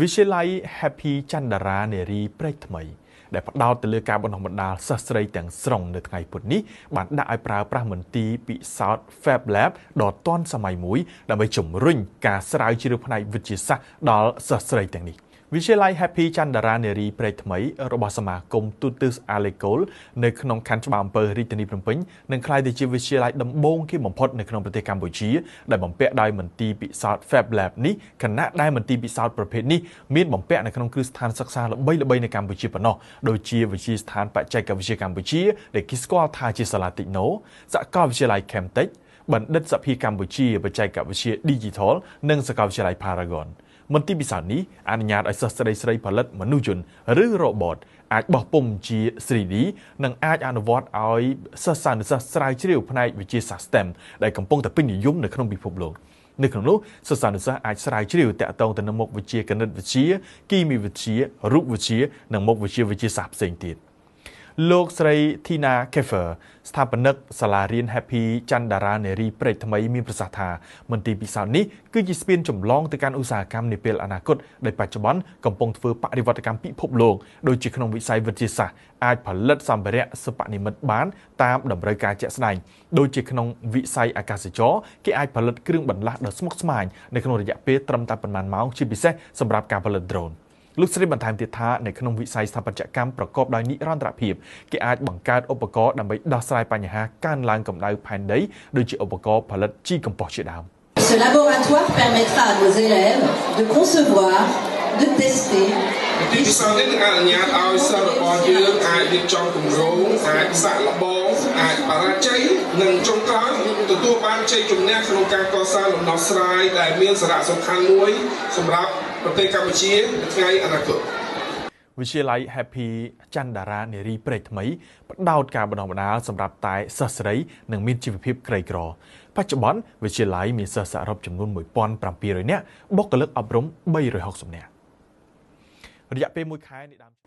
វិទ្យាល័យ Happy Chandara នារីព្រែកថ្មីដែលផ្ដោតទៅលើការបណ្ដុះបណ្ដាលសិស្សស្រីទាំងស្រុងនៅថ្ងៃពុធនេះបានដាក់ឲ្យប្រើប្រាស់មន្ទីរពិសោធន៍ Fab Lab ដ៏ទាន់សម័យមួយដើម្បីជំរុញការស្រាវជ្រាវផ្នែកវិទ្យាសាស្ត្រដល់សិស្សស្រីទាំងនេះវិទ្យាល័យ Happy Chandara នារីព្រែកថ្មីរបស់សមាគមទូទិសអាឡេកូលនៅក្នុងខណ្ឌច្បារអំពៅរាជធានីភ្នំពេញនឹងក្លាយទៅជាវិទ្យាល័យដំបូងគេបំផុតនៅក្នុងប្រទេសកម្ពុជាដែលបំពាក់ដោយមន្ទីរពិសោធន៍ Fab Lab នេះខណៈដែលមន្ទីរពិសោធន៍ប្រភេទនេះមានបំពាក់នៅក្នុងគ្រឹះស្ថានសិក្សាល្បីៗនៅកម្ពុជាប៉ុណ្ណោះដូចជាវិទ្យាស្ថានបច្ចេកវិទ្យាកម្ពុជាដែលគេស្គាល់ថាជាសាលា Techno សាកលវិទ្យាល័យ Chemtech បណ្ឌិតសភាកម្ពុជាបច្ចេកវិទ្យា Digital និងសាកលវិទ្យាល័យ Paragon មន្ទីរពិសោធន៍នេះអនុញ្ញាតឲ្យសិស្សស្រីៗផលិតមនុស្សយន្តឬ robot អាចបោះពុម្ពជា 3D និងអាចអនុវត្តឲ្យសិស្សានុសិស្សស្រាវជ្រាវផ្នែកវិទ្យាសាស្ត្រ STEM ដែលកំពុងតែពេញនិយមនៅក្នុងពិភពលោកនៅក្នុងនោះសិស្សានុសិស្សអាចស្រាវជ្រាវតាក់ទងទៅនឹងមុខវិជ្ជាគណិតវិទ្យាគីមីវិទ្យារូបវិទ្យានិងមុខវិជ្ជាវិទ្យាសាស្ត្រផ្សេងទៀតលោកស្រី Tina Keffer ស្ថាបនិកសាលារៀន Happy Chandara នារីព្រែកថ្មីមានប្រសាសន៍ថាមន្ទីរពិសោធន៍នេះគឺជាស្ពានចម្លងទៅកាន់ឧស្សាហកម្មនាពេលអនាគតដែលបច្ចុប្បន្នកំពុងធ្វើបរិវត្តកម្មពិភពលោកដូចជាក្នុងវិស័យវិទ្យាសាស្ត្រអាចផលិតសម្ភារៈសិប្បនិម្មិតបានតាមតម្រូវការជាក់ស្ដែងដូចជាក្នុងវិស័យអាកាសចរគេអាចផលិតគ្រឿងបន្លាស់ដ៏ស្មុគស្មាញនៅក្នុងរយៈពេលត្រឹមតែប៉ុន្មានម៉ោងជាពិសេសសម្រាប់ការផលិតដ្រូនលោកស្រីបន្ថែមទៀតថានៅក្នុងវិស័យស្ថាបត្យកម្មប្រកបដោយនិរន្តរភាពគេអាចបង្កើតឧបករណ៍ដើម្បីដោះស្រាយបញ្ហាកើនឡើងកម្ដៅផែនដីដូចជាឧបករណ៍ផលិតជីកំប៉ុស្តជាដើម Ce laboratoire permettra à nos élèves de concevoir, de tester ទីពិសោធន៍នេះនឹងអនុញ្ញាតឲ្យសិស្សរបស់យើងអាចរៀបចំគម្រោងអាចសាកល្បងអាចបរាជ័យនិងចុងក្រោយទទួលបានជ័យជំនះក្នុងការកសាងដំណោះស្រាយដែលមានសារៈសំខាន់មួយសម្រាប់ប្រទេសកម្ពុជានៅថ្ងៃអនាគតវិទ្យាល័យ Happy Chandara នារីព្រែកថ្មីផ្ដោតការបណ្ដុះបណ្ដាលសម្រាប់តែសិស្សស្រីនិងមានជីវភាពក្រីក្របច្ចុប្បន្នវិទ្យាល័យមានសិស្សសរុបចំនួន 1700 នាក់បុគ្គលិកអប់រំ 360 នាក់រយៈពេល1ខែនៃដើម